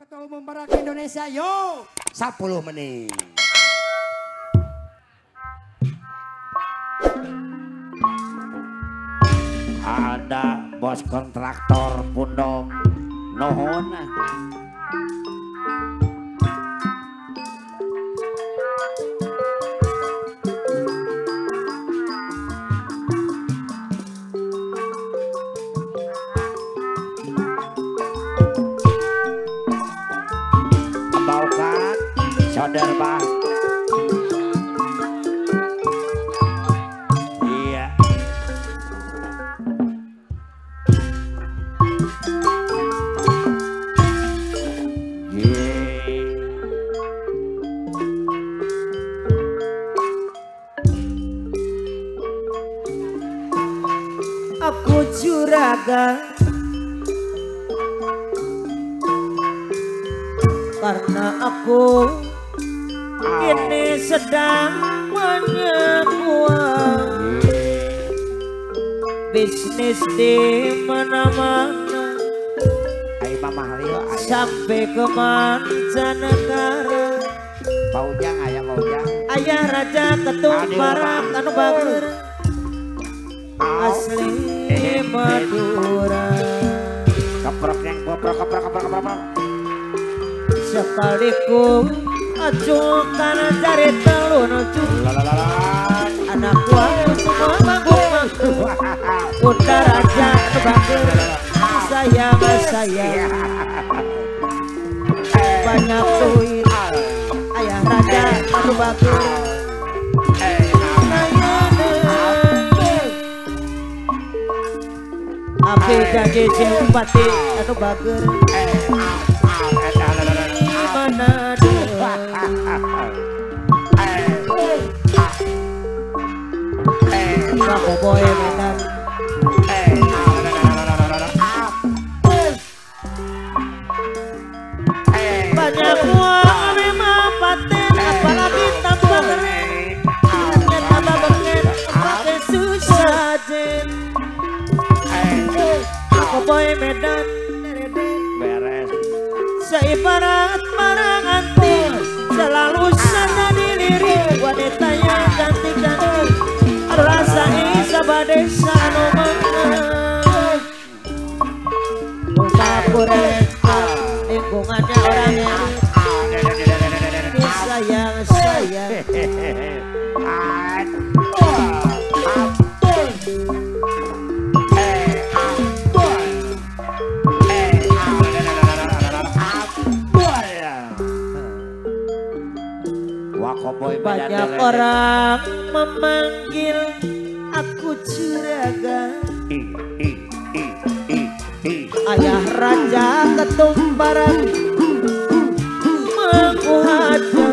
Ketua Umum Barak Indonesia, yo 10 menit. Ada bos kontraktor Pundong nuhun. Baukan saudara bah. Iya. Aku juragan karena aku kini sedang banyak uang, bisnis di mana-mana sampai ke mancanegara. Paujang ayah paujang. Ayah raja ketum barak anu bager asli Madura. Keprok yang keprok keprok keprok keprok. Sekaliku acukan jari telu nuju. Anak buahku semua manggung-manggung. Bunda raja anu bager sayang sayang. Banyak duit ayah raja anu bager. Api janji simpati anu bager. Mana boy Medan. Banyak uang memang paten, apalagi tambah keren, tambah bengen, pakai susah jen. Boy Medan beres. Seibarat marang anti, selalu sana dilirik wanita yang cantik-cantik. Rasa isa badesa anu mana. Rumah kureta, lingkungannya orang elit. Disayang sayang. Banyak orang memanggil aku juragan. Ayah raja ketumbaran mangku haja.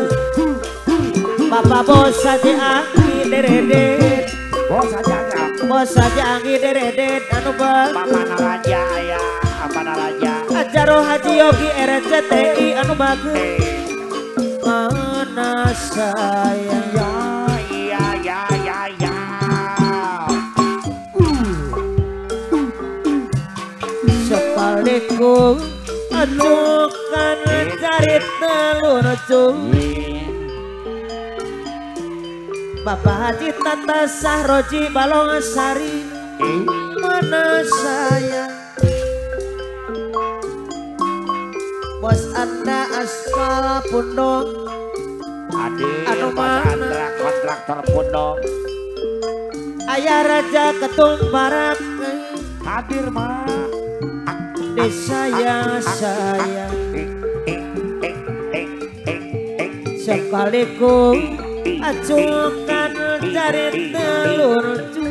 Bapak bos saja anggi deredet. Bos saja bos saja anggi deredet anu bagus. Bapak raja ayah apa raja. Ajaro Haji Yogi RCTI anu bagus. Mana sayang ya ya ya ya ya. Sekaliku acukan cari telur cu. Bapak Haji Tata Sahroji Balongsari. Mana sayang bos anda aspal Pundong. Adik anu mana kontraktor Pundong. Ayah raja ketum barak hadir ma. Disayang sayang. Sekaliku acukan cari telur cu.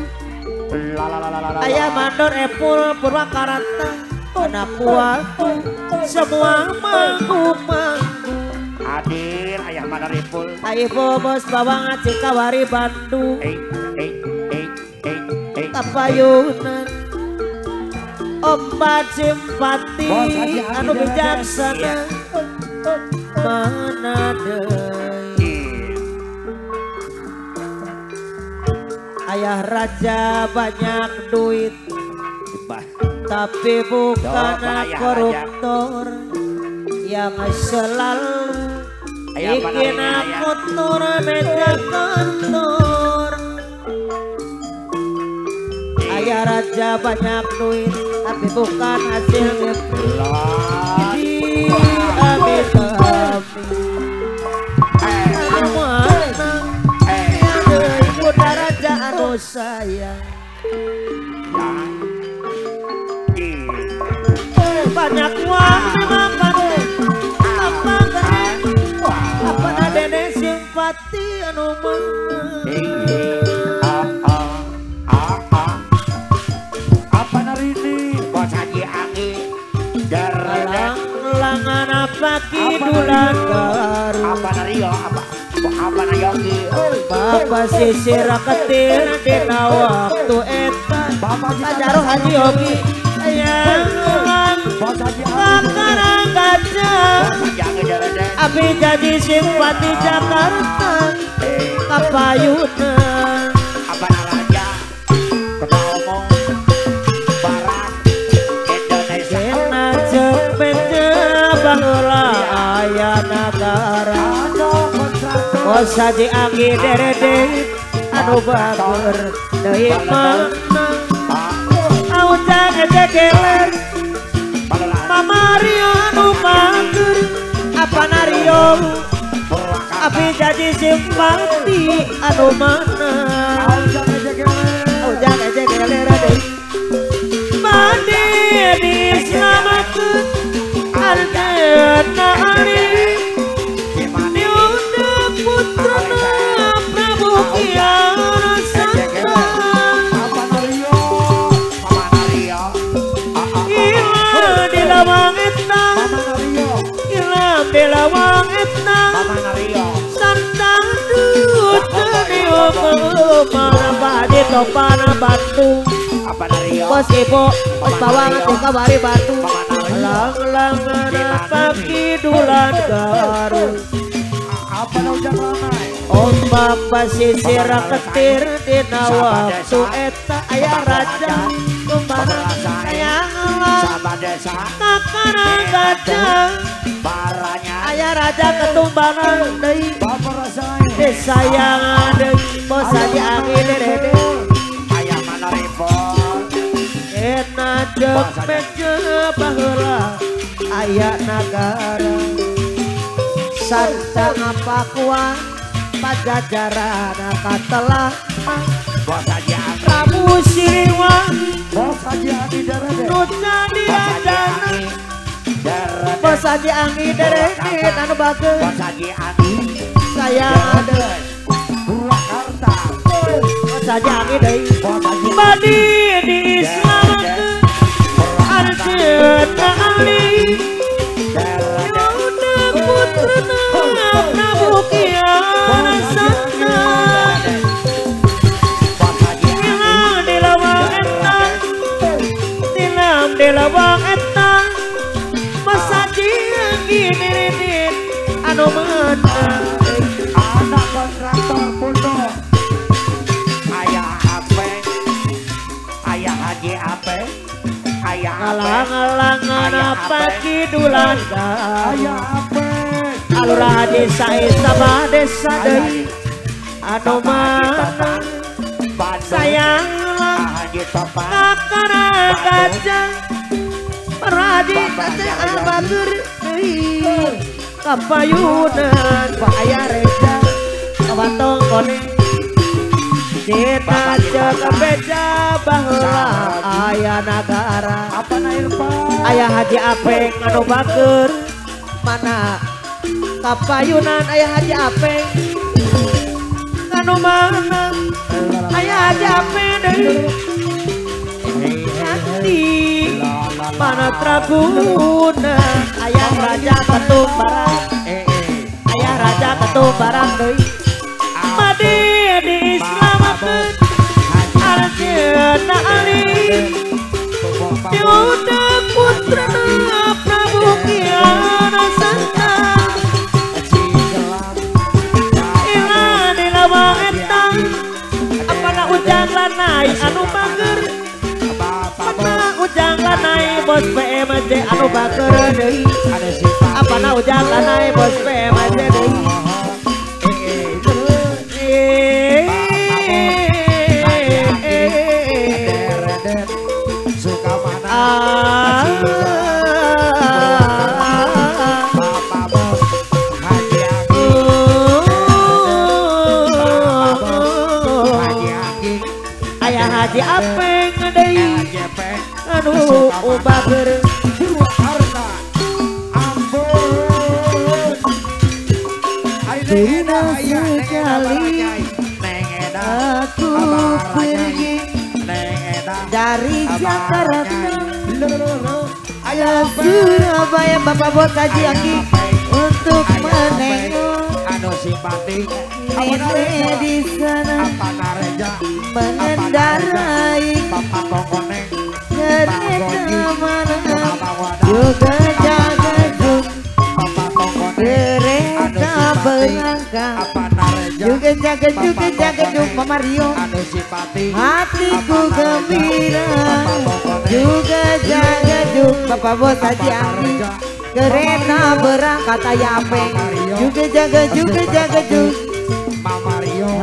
Ayah mandor Epul Purwakarta. Anak buahku semua mangku-mangku. Hadir ayah mandor Epul. Ayah bos bawang Cikawari Bandung. Kapayunan Obat simpati anu bijaksana. Mana deui ayah raja banyak duit tapi bukan koruptor. Yang selalu bikin aku turun meja kantor. Ayah raja banyak duit tapi bukan hasil ngepri. Amit anu mana ibu raja anu sayang. Banyak uang memang penting, apa keren, apa adene simpati anu mana. Apa narini bos Haji Anggi langan apa kidulan baru. Apa nario apa apa nayogi. Bapak sisir ketir dina waktu eta Pajaro Haji Yogi yang kakarang kaca abi jadi simpati Jakarta kapayunan. Apa naraja ketua umum Barat Indonesia. Kena cepetnya baheula aya nagara. Bos Haji Anggi derede anu bager deui mana. Ujang ejekeler Mama Rio anu mager. Apa nario abi jadi simpati anu mana. Ujang ejekeler deui bade diselamatkeun Arjuna Ali Yunda putrana Prabu Kian Santang. Ila di lawang etna, ila di lawang etna, santang duteniyo mana di topana batu. Bos ibu, bos bawang teh kabari batu. Lang-langan pakidulan garu. Ombak pasisir ketir dina waktu eta aya raja kumbara sayang kakarang kaca aya raja ketumbaran deui disayangan deui bos Haji Anggi derede aya mana repot ena jeung meja baheula aya nagara santang pakuan pajajaran katelah. Bos Haji Anggi Prabu Siliwangi Bos Haji Anggi derede nu jadi rajana. Bos Haji Anggi derede anu bager Bos Haji Anggi sayang deui Purwakarta. Bos Haji Anggi deui bade diislamkeun Arjuna Ali Yunda putrana Prabu Kian Santang. Tilam di lawang eta, tilam di lawang eta, Bos Haji Anggi niridit anu meunang. Anak kontraktor putu ayah Ape, ayah Haji Ape, ayah Ape, Ngalang-ngalangan apa kidulan ayah Ape, alurah desa sama desa deui anu mana sayang kakarang kaca Haji kaca anu bager deui kapayunan aya reja kabatong kone Cita ceuk beja baheula aya nagara. Apa na Irfan Ayah Haji Apeng anu bager mana kapayunan ayah Haji Apeng anu mana ayah Haji Apeng deui nanti mana traguna ayah raja ketumbaran ayah raja ketumbaran deui bade diislamkeun Arjuna Ali Yunda putrana Prabu Kian Santang. Ila di lawang eta apana ujang lanai anu bager mana ujang lanai bos PMJ anu bager deui. Apana ujang lanai bos PMC deui. Ayah Haji Apeng deui anu bager Purwakarta. Ampun. Pernah sekali aku pergi dari Jakarta ke Surabaya, Bapak Bos Haji Anggi, untuk menengok nenek di sana mengendarai kereta malam, juga jaga kereta berangkat, juga jaga Mama Rio, hatiku gembira, juga jaga Bapak Bos Haji Anggi, kereta berangkat ayah Apeng, juga jaga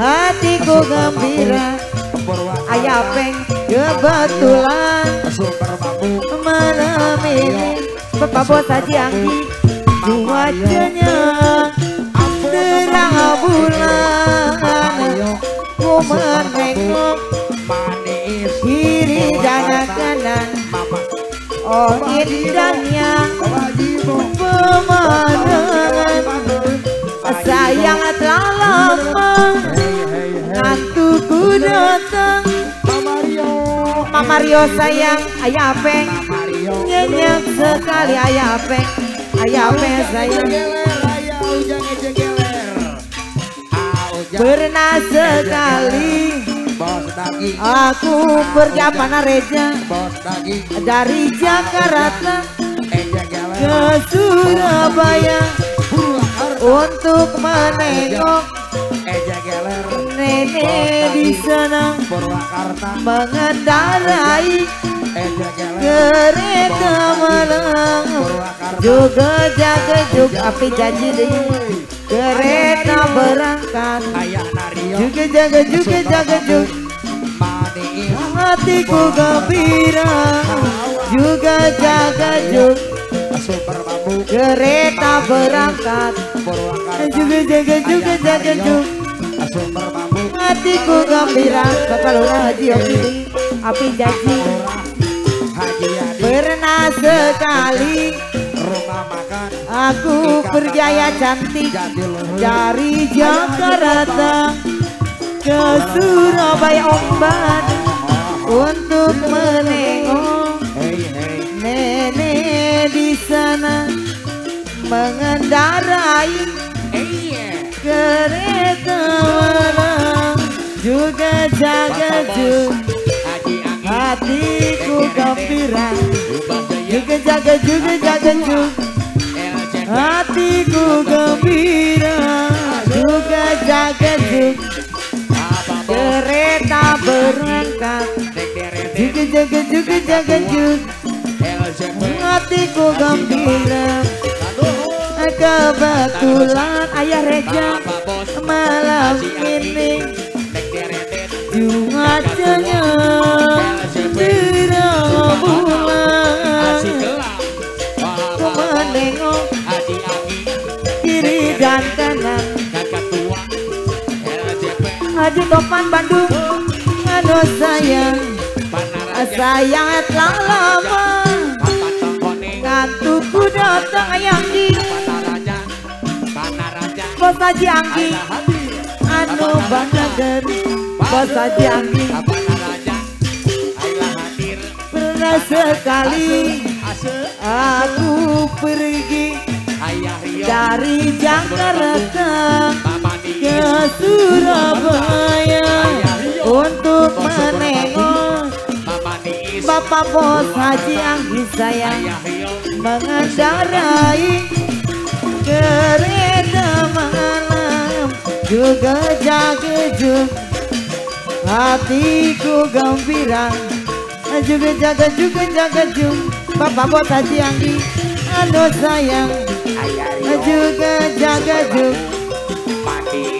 hatiku gembira, ayah Apeng kebetulan malam ini Bapak Bos Haji Anggi cuacanya terang bulan, ku menengok kiri dan kanan, oh indahnya pemandangan, sayang telah lama ngantukku datang. Mama Rio sayang, ayah Apeng nyenyak sekali, ayah Apeng, ayah Apeng sayang. Pernah sekali aku pergi Panareja dari Jakarta ke Surabaya untuk menengok nenek di sana mengendarai kereta malam, juga jaga juga api janji deui kereta berangkat, juga jaga juga hatiku gembira, juga jaga juga kereta berangkat, juga jaga juga hatiku gembira. Bapak Lurah Haji Oki api janji. Pernah sekali aku berjaya cantik dari Jakarta ke Surabaya Omban untuk menengok nenek di sana mengendarai kereta malam, juga jaga juga hatiku gembira, juga jaga juga hatiku gembira, juga jaga juga kereta berangkat, juga jaga juga hatiku gembira. Kebetulan ayah Reja malam ini cuacanya terang bulan, ku menengok kiri dan kanan, Haji Topan Bandung anu sayang, sayang telah lama ngantukku datang ayang di Bos Haji Anggi anu bangga Bos Haji Anggi. Pernah sekali aku pergi dari Jakarta ke Surabaya untuk menengok Bapak Bos Haji Anggi sayang mengendarai kereta malam, juga jaga juga hatiku gembira, juga jaga juga Bapak Bos Haji Anggi anu sayang, Juga jaga juga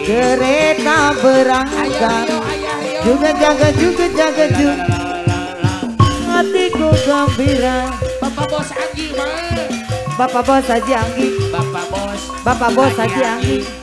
kereta berangkat. Juga jaga juga jaga juga hatiku gembira. Bapak Bos Anggi mah. Bapak Bos Haji Anggi. Bapak Bos. Bapak Bos Haji Anggi.